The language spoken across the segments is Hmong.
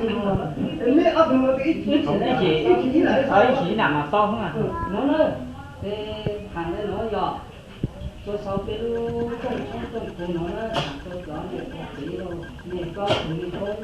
Ib txhis, ib txhis na mas tau no na. Ces has li no yog, tuaj sau peb lub rooj tshoob rooj kub no na, has rau cov niam txiv los niam koj tus me koob,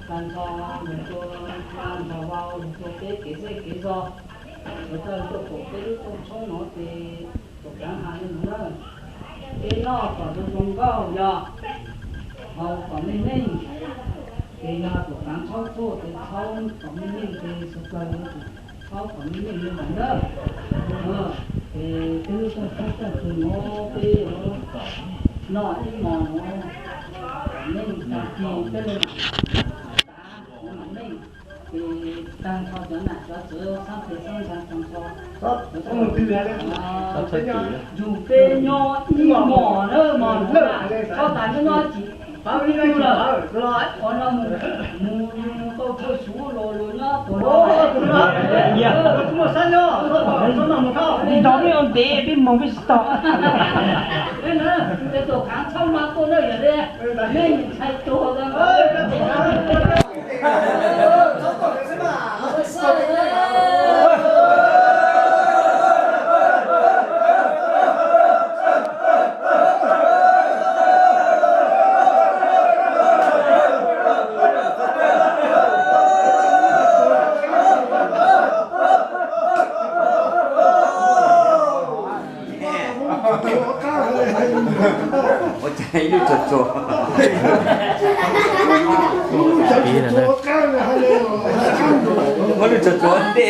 tag nrho yog tua nrog vau, yog tua peb kev zej kev zos, yog tuaj pom peb lub rooj tshoob no ces tus kaav has li no na, peb noj kom zoo zoo nkauj yog haus kom meej meej, ces yog tus kaav txhaub tuaj ces txhaub kom meej meej ces xav plaws yog tus txhaub kom meej meej li ntawd na. Ces peb lub rooj tshoob rooj kub no peb yuav noj ib hmos no, meej tag kis peb mam tav mam meej. Ces tag nrho cov nam cov txwv xab tes xab ntxhais tag nrho, yug peb nyob ib hmos na, hmos no na, txhob tas nyob nyob tsis paub ib tug lawm. Ua no mus, mus mus tau thawj suv los los nyob tus no. Nrog peb ua ntev peb moog peb tsis tau. Peb tus khaav txhob mas tuaj na yog li, nej ntshai tuag. Ua cas ib lub tsuag tsuag, ib lub tsuag tsuag ntej os.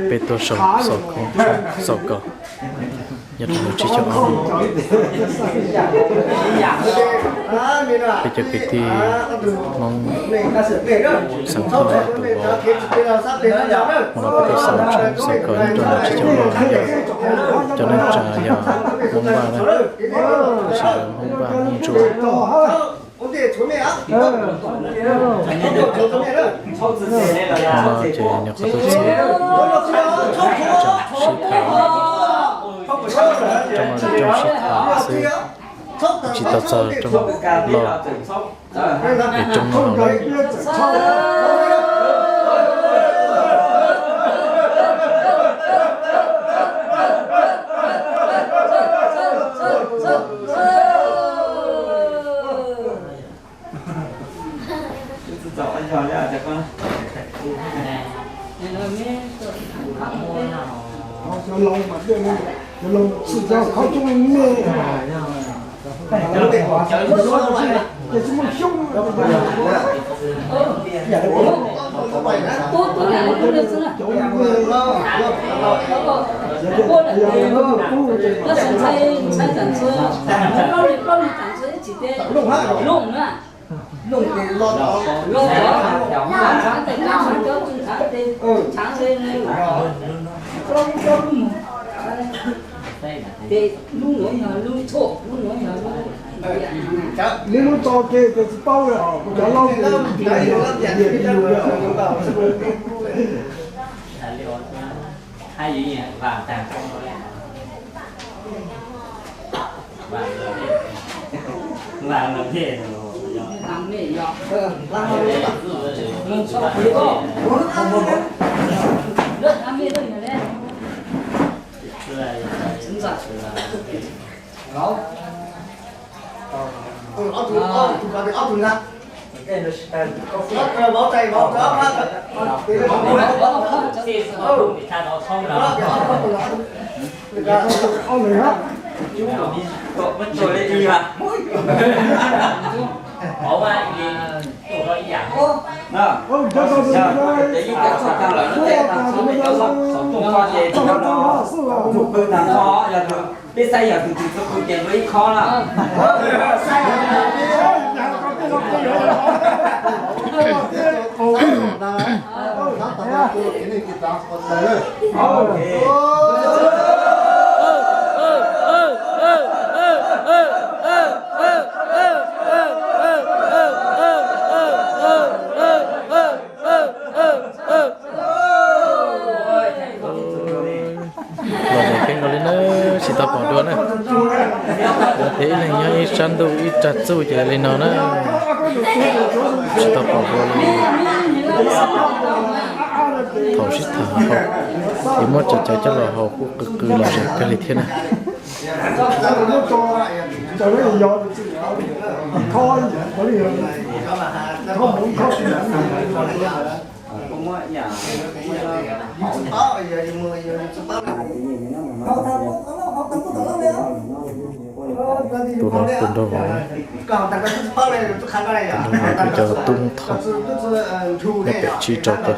Peb tuaj saum, saum ko, nyob rau lub tsib caug ob, peb cov kwv tij Hmoob xeem Thoj tus vauv, hmo no peb tuaj saum tshoob saum ko nyob rau lub tsib caug ob no yog cov neej tsa yog Hmoob Vaj na, tab sis yog Hmoob Vaj Hmoob Ntsuab. Hmo no ces nyuam qhuav tuaj txog rooj sib tham, rooj no yog rooj sib tham xwb, tsis tau txog rooj loj, es rooj no lawm. Neb lub tso ke ces tsis paub, kuv cov laus ces Peb saib yog tus twg txoj pw ces npaj ib khob na. Los ntev kawg nkaus li na, tsis tau pom dua na. Ces ib leeg nyob ib sab ntuj ib tsag txuj ces li no na. Tsis tau pom dua li. Thaum sib tham hauv, ces muab cov cawv coj los haus kuj qw qw los zem kawg li thiab na. Tus no tus nraug hauv, tus nraug hauv cov tub thoj, nyob pem tsib rau tawm.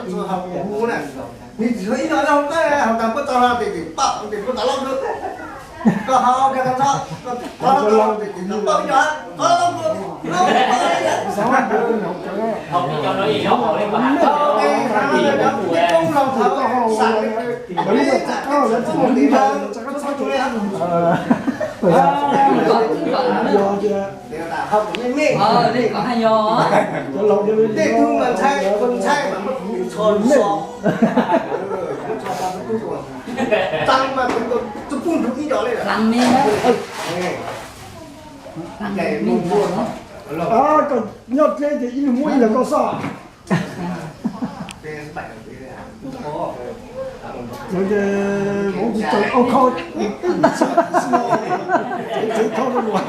Koj nyob dleb ces ib leeg muab ib leeg koj xwb. Lawv ces vauv tsis tsaws au kho, tsev kho rau luag.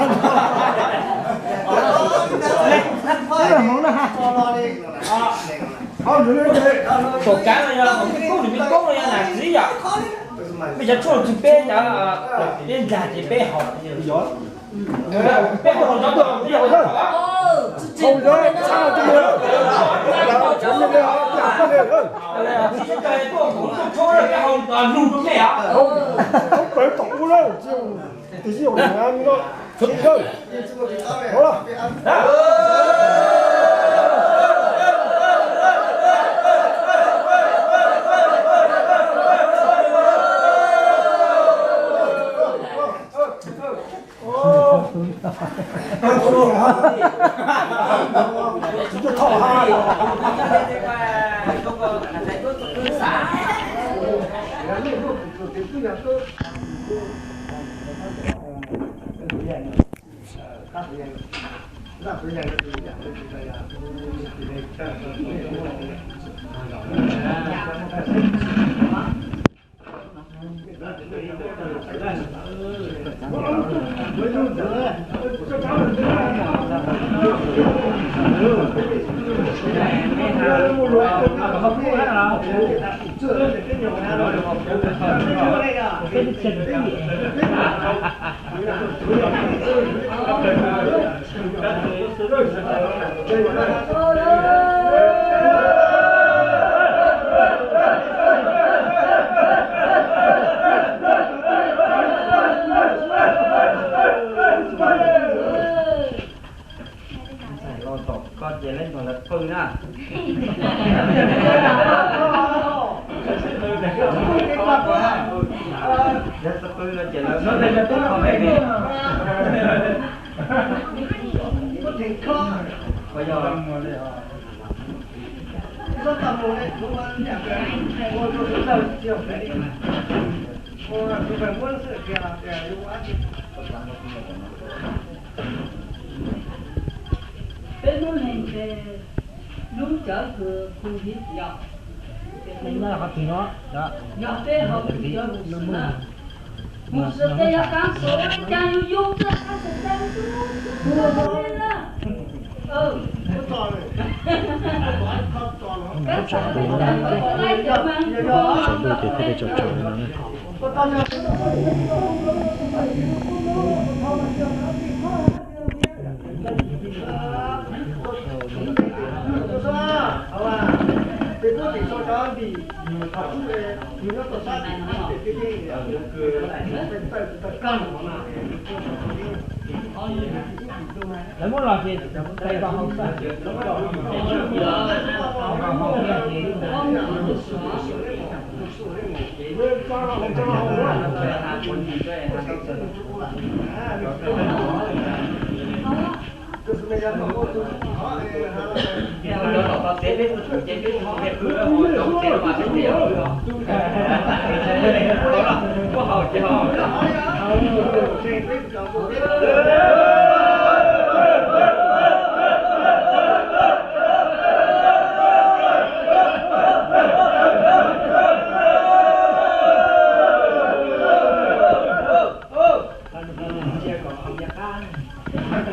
Thaum kav no yog thaum me koob nws me koob no yog nas txiv yom. Peb cov tshuaj tsis peb cov, peb ntag ces peb haus. Peb haus cov tuaj txiv yog peb haus lug rau peb os. Los tom koj ces lawv nrog lawv qw na. Yog tsis qw no ces lawv, peb lub neej ces lub cawv kws hu hiv yog, yog peb hauv kws cawv hu xwm na. Hu xwm ces yog kaav xwm, caag yug yug txawj kaav xwm caag yug yug txawj kaav xwm na. Tsaus ntuj, tsaus ntuj ces thiaj li tsaus tsaus li no ne. Lawv muab los ces tais tau hauv xwb.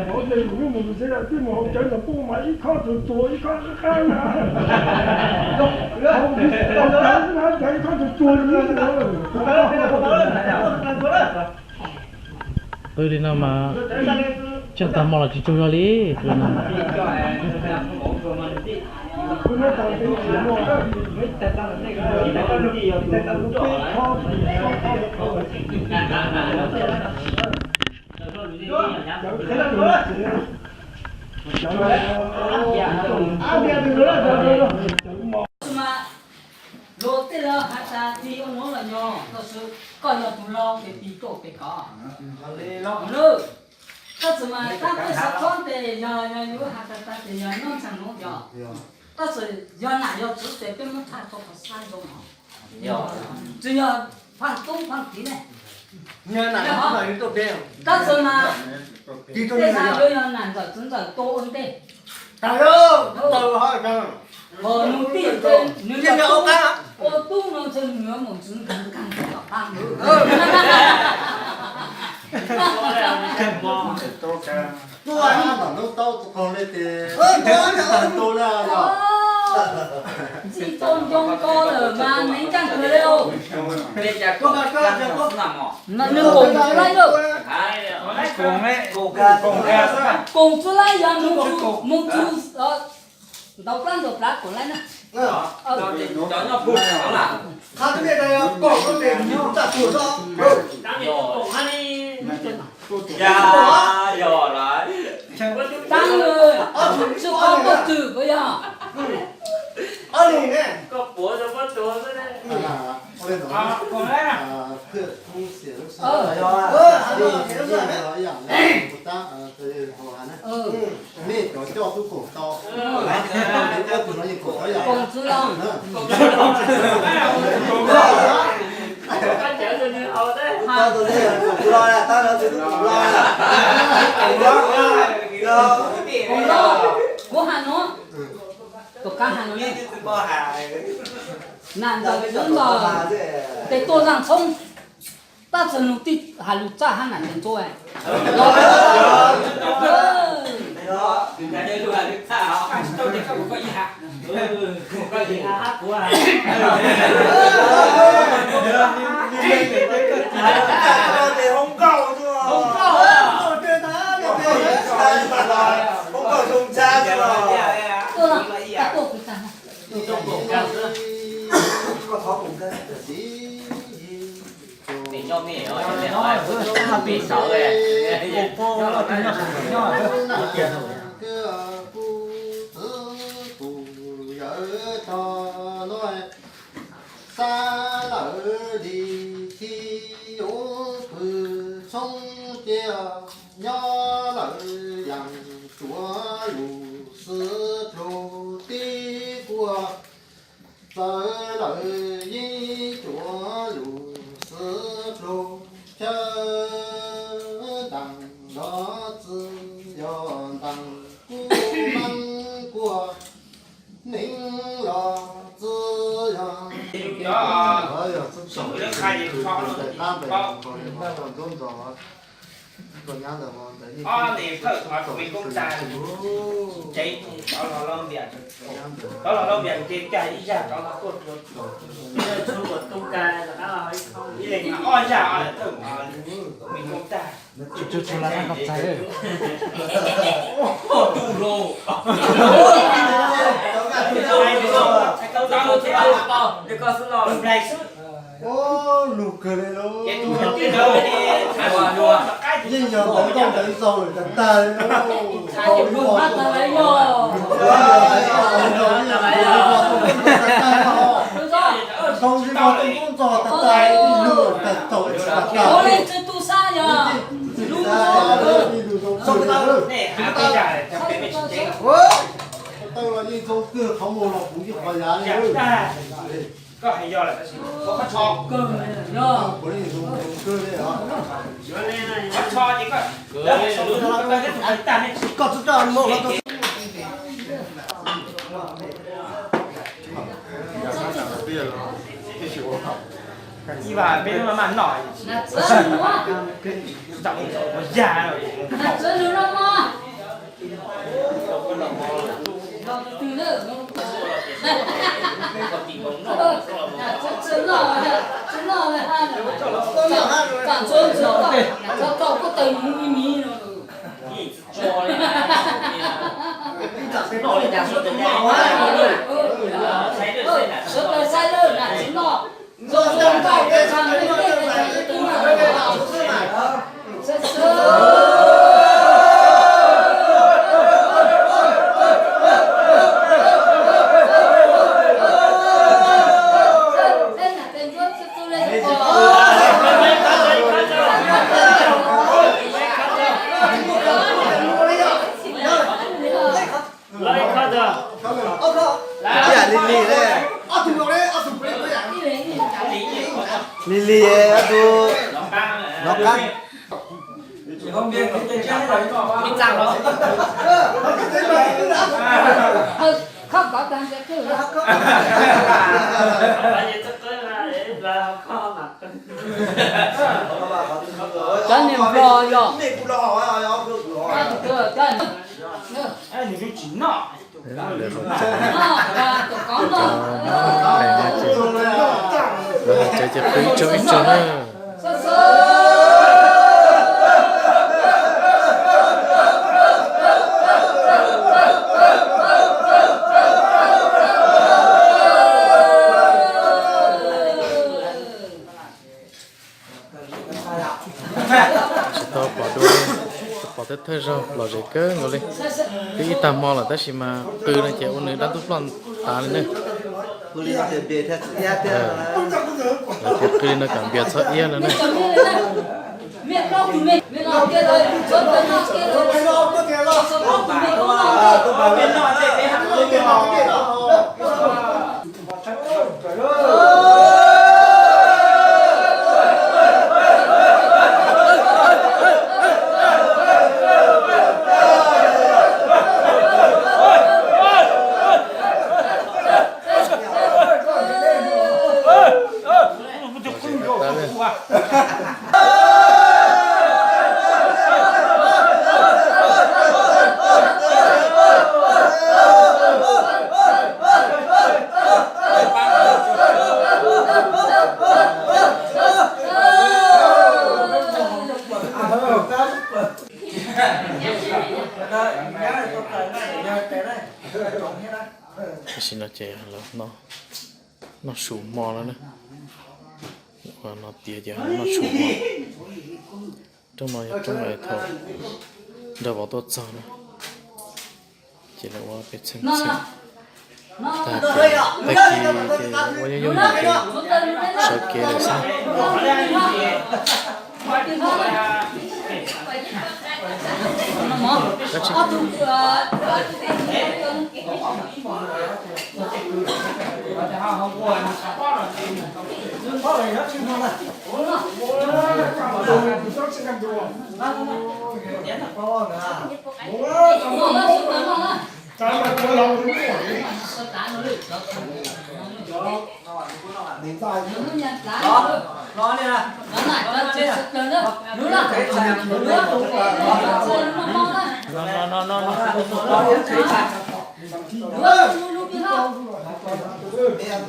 Ua ntej kuv mus ntse lawm, twb mus haus cawv ntawm pub mas ib khob tsuag tsuag ib khob qab qab na. Haus cawv ib khob tsuag tsuag li. Qw li no mas tseem tag hmo los tsis tsaug zog li. Qw no. Luag tej laus has tas tis ua nuav los yog, tab sis koj yog tus laus ces tis tuaj pem koj. Tab sis mas tab peb sawv txob tes yog, yog yus has tas tas tes yog nyob ntxhais nuav yog. Tab sis yog nam yog txiv ces peb muab tshaj tau qhov xab zoo os. Tsis yog phaaj tub phaaj kiv ne. Tab sis mas tej zaum yuav yog nam ntxawm txiv ntxawm tua ua ntej. Ho nws tij nws ua tub no ntshe nws yuav mus txiv nkawd kag tom qab. Tuaj hnub tau tus qaug li ces tu li os. Ntxim tau ncoo ko lawm mas nws ncaaj kawg li os. Mas nws koom tsis laib lawm. Koom tsis laib yog mus txug ntaus plab ntaus plav koom laib na. Taab, tsi qhov tuaj txwm puas yog? Nej cov coj tub koom tau, tus no yeej koom tau yam. Koom txwv los. Koom txwv los, tab no txwv tub koom los. Koom los, kuv has no, tom qab has no, nam ntxawm txiv ntxawm tes tuaj zaaj tshoob, tab sis nws tij has lug txaj hab nam ntxawm ntxuav. Tuaj, tuaj kuv txaj. Xa lawm li thib yuav pw tshoob cia, nyob lawm yaam tsuav lug xwb plug tib kuaj, txawv lawm yeej tsuav lug xwb plug chaw, ntaag los txwv yog ntaag, kub maab kuaj neev los txwv yog. Ob niag thawj qhov tus me koob tag, tsev rov los lauj ntias, rov los lauj ntias ces cag ib zaj rov los tuaj rua. Ib leeg ob zaj, ob thawj qhov me koob tag. Lug kawg li lauj. Yeej yog ntawv nkauj ntawv nraug lawm tag tag li lauj. Zoo li vog tooj koob ntxog tag tag li lauj, tag tag li lauj. Tawg los yeej zoo kawg, qhov muag los puv ib qho yav li. Ib vas peb lub maj maj noj. Sawv daws saib lawm, nam txiv noj. Ib yam li li ne. Li li ob tug nov qab. Cov niag nplog yog. Lawv hais tias qw ib tsoog ib tsoog na. Tsis tau pom dua li, pom thawj thawj zaug lom zem kawg nkaus li. Twb ib tag hmo lawm tab sis mas qw no ces ua nws dab ntub ploj tas li ne. Lawv tias qw no kom npias txhob iab no ne. Tam sim no ces lawv noj su hmo lawm na. Ua no tiav ces noj su hmo. Rooj no yog rooj thaum nrog vauv tuaj txog na. Ces lawv ua peb txheej txheej. Tag ces tag kis ces ua yooj yooj yim ces sawv kev lawm xwb.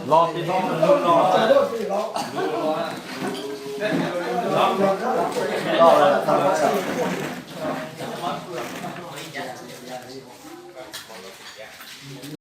Los tib los no.